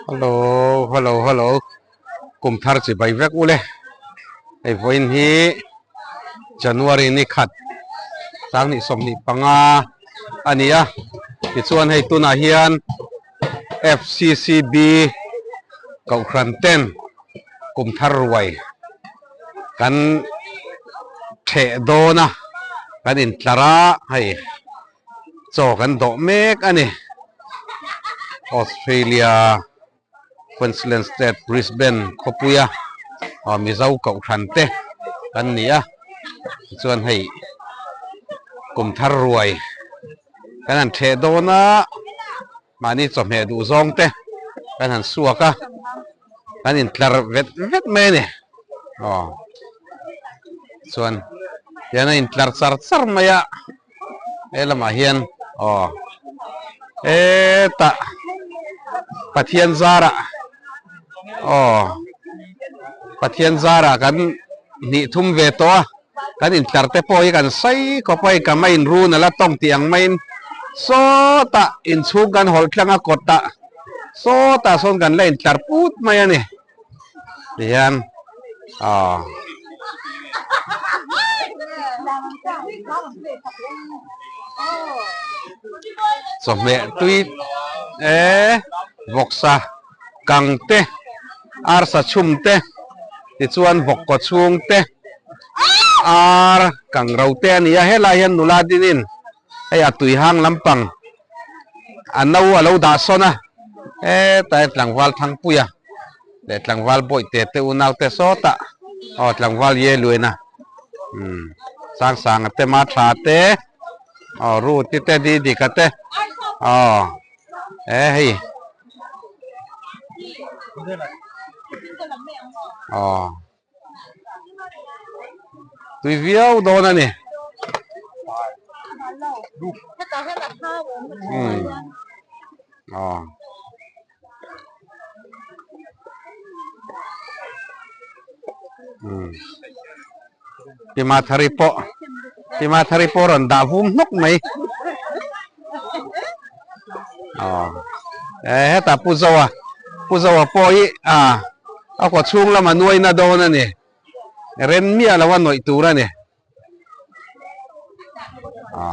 Hello hello hello kum thar chi bai vek ule hei vawiin hi January ni khat sanghnih sawmhnih panga a ni a tichuan hei tunah hian F_C_C_B kohhran ten kum thar ruai kan theh dawn a kan intlar a hei. Chaw kan dawh mek a ni. Australia Queensland State Brisbane khawpuia Mizo kohhran te kan ni a. Tichuan hei kum thar ruai kan han theh dawn a, mahni chawhmeh duh zawng te kan han suak a, kan intlar vet vet mai a ni. Aw chuan hian a intlar char char mai a. He lamah hian aw hetah Pathian zarah aw Pathian zarah kan hnih thum ve tawh a kan intlar te pawh hi kan sai khawp a hei ka main run a la tawng tih ang maiin sawtah inchhung kan hawlh tlang a kawtah sawtah sawn kan la intlar put mai a ni. Tihian aw chawhmeh tui e vawksa kang te arsa chhum te tichuan vawk kaw chhung te ar kang ro te a ni a helai hian nula dinin hei a tui hang lampang a no a lo dah sawn a hetlai tlangval thangpuia leh tlangval bawihte te unau te sawtah aw tlangval ye luaina umm sangsanga te ma tha te aw ruti te didika te aw e hei aw. Tui viau dawn a ni. Tima thari pawh tima thari pawh rawn dah vum hnawk mai. Aw e hetah Pu Zoa Pu Zoa pawh hi a a kaw chhung lama nuaina dawn a ni ren miah lo a nawih tur a ni a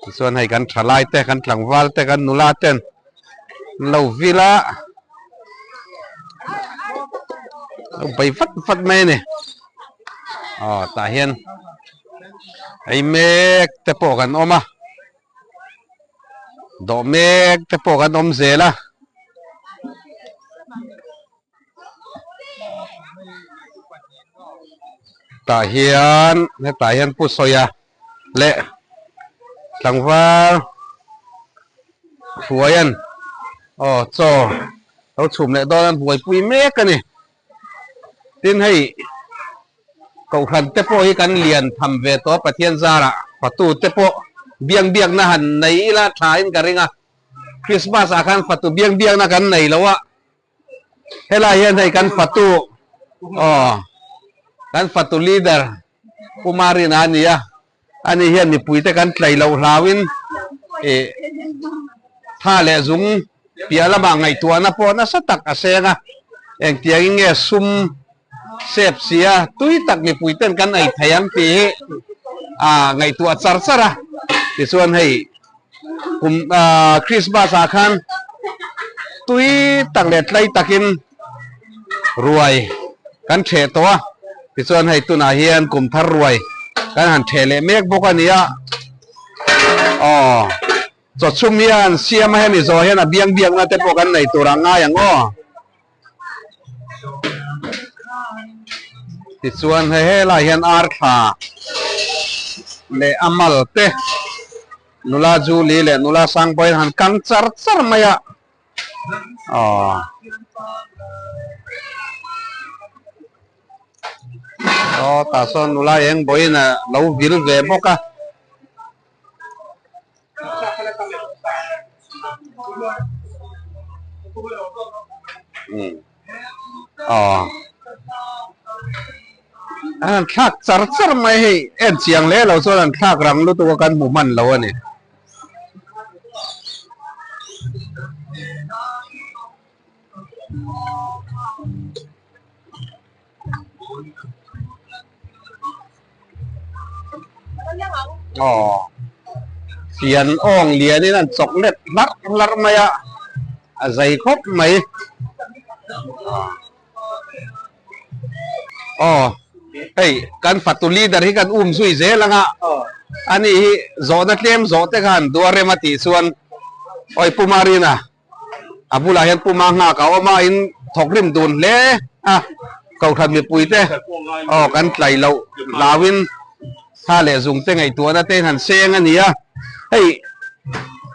tichuan hei kan thalai te kan tlangval te kan nula ten an lo vil a lo bei vat vat mai a ni aw tah hian. Hei mek te pawh kan awm a, dawh mek te pawh kan awm zel a. Tah hian hetah hian Pu Sawia leh tlangval Hruaia'n aw chaw lo chhum leh dawn an buaipui mek a ni. Tin hei Kohhran te pawh hi kan lian tham ve tawh a, Pathian zarah fatu te pawh biang biakna han nei ila tha in ka ring a, Christmas ah khan fatu biang biakna kan nei lo a, helai hian hei kan fatu aw kan fatu leader Pu Marina a ni a, ani hian mipui te kan tlai loh hlauin ih tha leh zung piah lamah ngaihtuahna pawh nasa tak a seng a, engtiangin nge sum sep sia tui tak mipui ten kan ei thei ang tih hi a ngaihtuah char char a, tichuan hei kum ah Christmas ah khan tui tak leh tlai takin ruai kan theh tawh a tichuan hei tunah hian kum thar ruai kan han theh leh mek bawk a ni a aw chawchhum hian siam a hemi zawh hian a biang biakna te pawh kan nei tur a ngai ang aw tichuan hei helai hian ar thla leh a mal te nula Julie leh nula Sangbawiin han kang char char mai a. Aw. Aw tah sawn nula eng bawiin a lo vil ve bawk a. Aw. An han thlak char char mai hei en chiang hle lo chuan an thlak rang lutuk a kan hmu hman lo a ni. Aw fian awng lianin an chawk let hlarh hlarh mai a, a zai khawp mai. Aw hei kan fatu leader hi kan um zui zel ang a, ani hi zawhna tlem zawh te khan Duarem a tih chuan awi Pu Marina A bulah hian puma nghak a awm a, in thawk rim dun hle a, Kohhran mipuite aw kan tlai loh hlauin thla leh zung te ngaihtuahna te in han seng a ni a, hei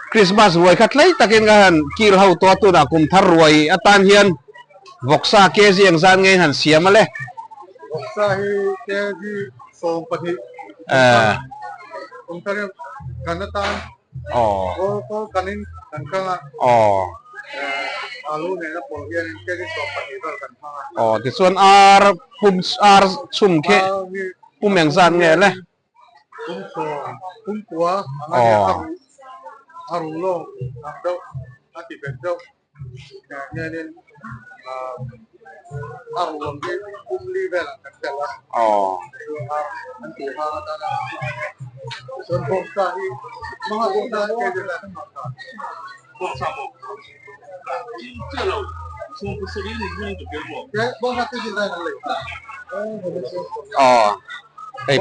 Christmas ruai kha tlai takin ka han kil ho tawh a, tunah kum thar ruai atan hian vawksa kg ang zan ngeiin han siam a le. Vawksa hi kg 12 kum thar kan atan Aw tichuan ar pum ar chhum khi pum eng zat nge le? Aw. Aw hei.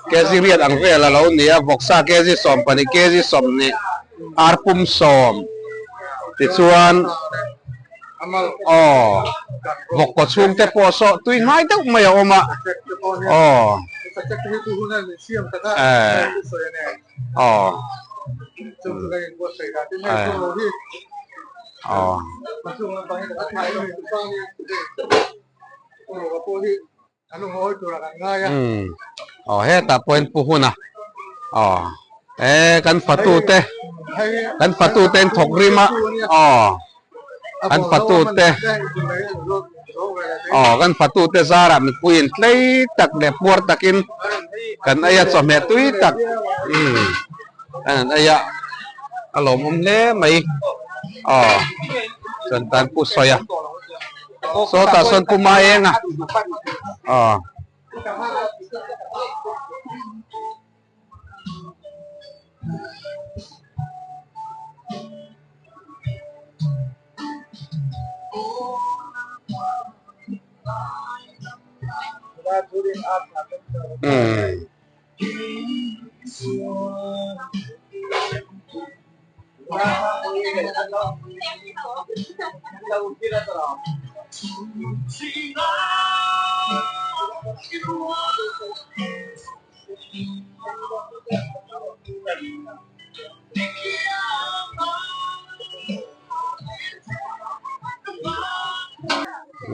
Kg riat ang vel a lo ni a, vawksa kg 12 kg 20 ar pum 10 tichuan aw vawk kaw chhung te pawh saw tui ngai deuh mai a awm a aw Aw. Aw. Umm. Aw hetah pawhin pu hun a. Aw. E kan fatu te kan fatu te an thawk rim a. Aw. Kan fatu te aw kan fatu te zarah mipuiin tlei tak leh puar takin kan ei a chawhmeh tui tak umm an ei a a lawmawm hle mai aw chuan tan pu sawi a sawtah sawn pu Maeng a aw. Umm.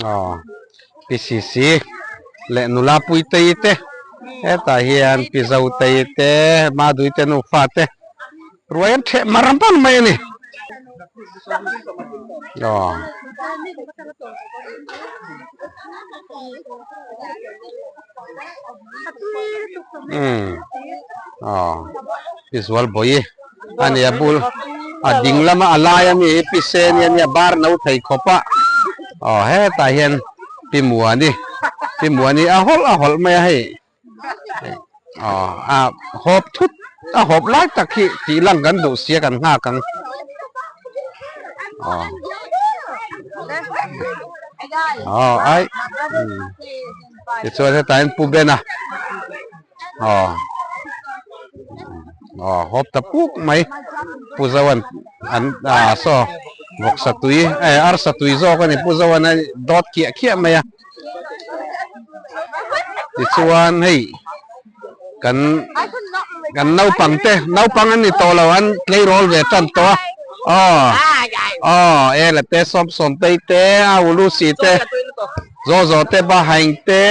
Aw PCC leh nula puitei te hetah hian pi zotei te madui te nufa te ruai an theh mar mar mai a ni aw. Umm aw pi zual bawi a ni a bul a ding lama a lai ami hi pi seni a nia bar no thei khawp a aw hetah hian pi muani pi muani a hawlh a hawlh mai a hei aw a hawp thut a hawp lai tak hi tih lang kan duh sia kan nghak ang aw aw ai tichuan hetah hian pu bena aw aw hawp ta puk mai pu zoan an ah saw vawksa tui eh arsa tui zawk a ni pu zoan a dawt khiah khiah mai a. Tichuan hei kan kan naupang te naupang an ni tawh lo an tleirawl ve tan tawh a aw aw e la te sawm sawm tei te a ulusi te zaw zaw te bahaing te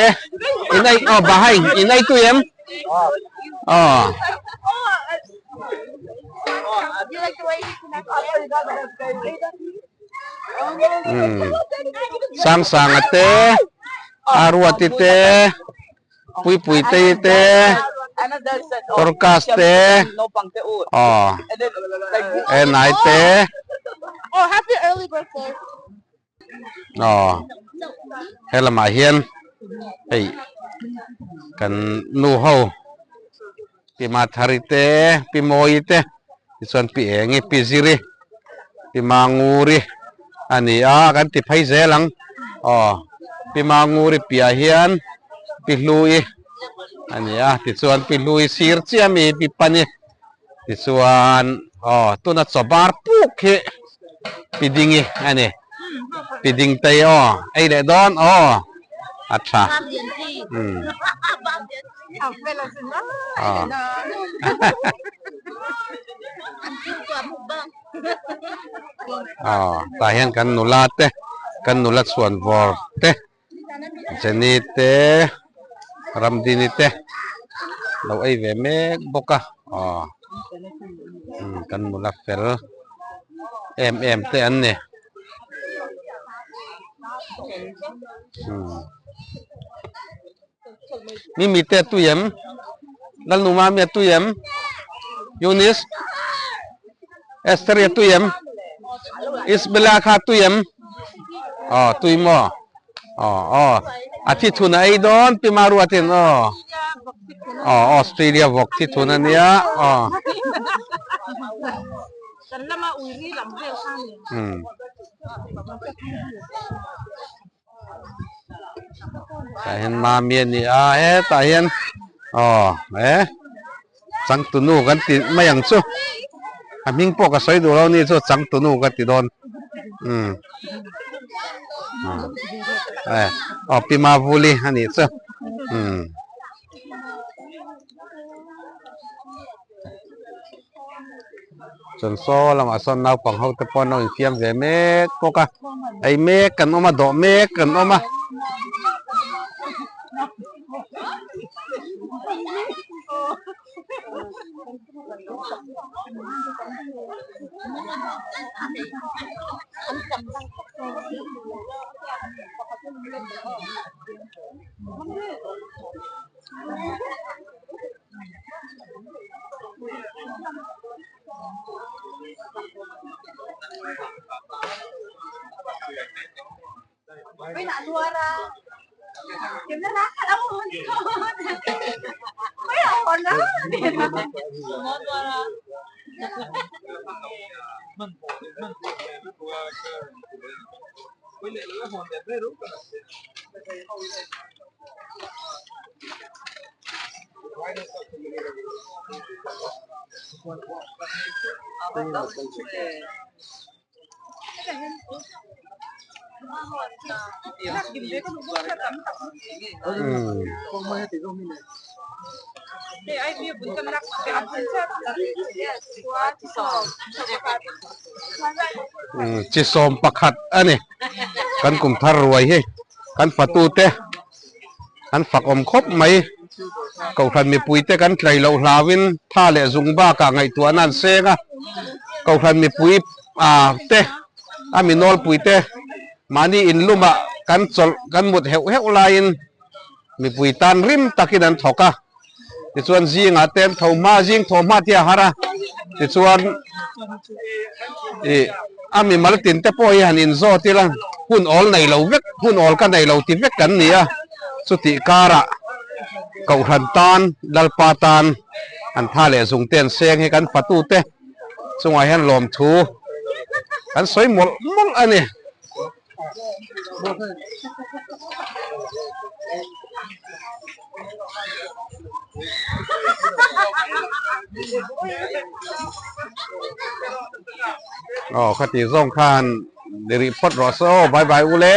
in ei aw bahaing in ei tui em aw. Umm Sangsanga te Aruati te Puipuitei te Dorcas te aw Enai te Aw he lamah hian hei kan nu ho Pi Mathari te Pi Mawi te tichuan Pi Engi Pi Ziri Pi Manguri a ni a kan ti phei zel ang aw Pi Manguri piah hian Pi Hlui a ni a tichuan Pi Hlui sir chiah ami Pi Pani Tichuan aw tuna chaw bar puk hi pi dingi a ni. Pi ding tei aw ei leh dawn aw a tha. Umm. Aw tah hian kan nula te kan nula chhuan vawr te. Jenny te Ramdini te lo ei ve mek bawk a aw umm kan nula fel em em te an ni umm Mimi te a tui em Lalnuma mi a tui em Eunice Esther i a tui em Isabella kha a tui em Aw tui maw aw aw a thi thun a ei dawn pi Maruatin aw aw Australia vawk thi thun a nia aw umm tah hian mami a ni a hetah hian aw e changtunu kan ti mai ang chu a hming pawh ka sawi duh lo ni chu changtunu ka ti dawn umm e aw pi mavuli a nih chu umm. Chuan saw lamah sawn naupang ho te pawh an lo infiam ve mek bawk a, ei mek kan awm a, dawh mek kan awm a. Chi sawm pakhat a ni kan kum thar ruai hi kan fatu te an fak awm khawp mai kohhran mipui te kan tlai loh hlauin tha leh zung bakah ngaihtuahna an seng a kohhran mipui ah te a mi nawlpui te mahni inlumah kan chawlh kan mut heuh heuh laiin mipui tan rim takin an thawk a tichuan zingah te an tho hma zing thaw hma tih a har a tichuan ih a mimal tin te pawh hi han inzawt ila hun awl nei lo vek hun awl ka nei lo ti vek kan ni a chutih karah kohhran tan lalpa tan an tha leh zung te an seng hi kan fatu te chungah hian lawmthu kan sawi mawlh mawlh a ni. Aw khati zawng khan ni rih phawt rawh se aw bye bye u le.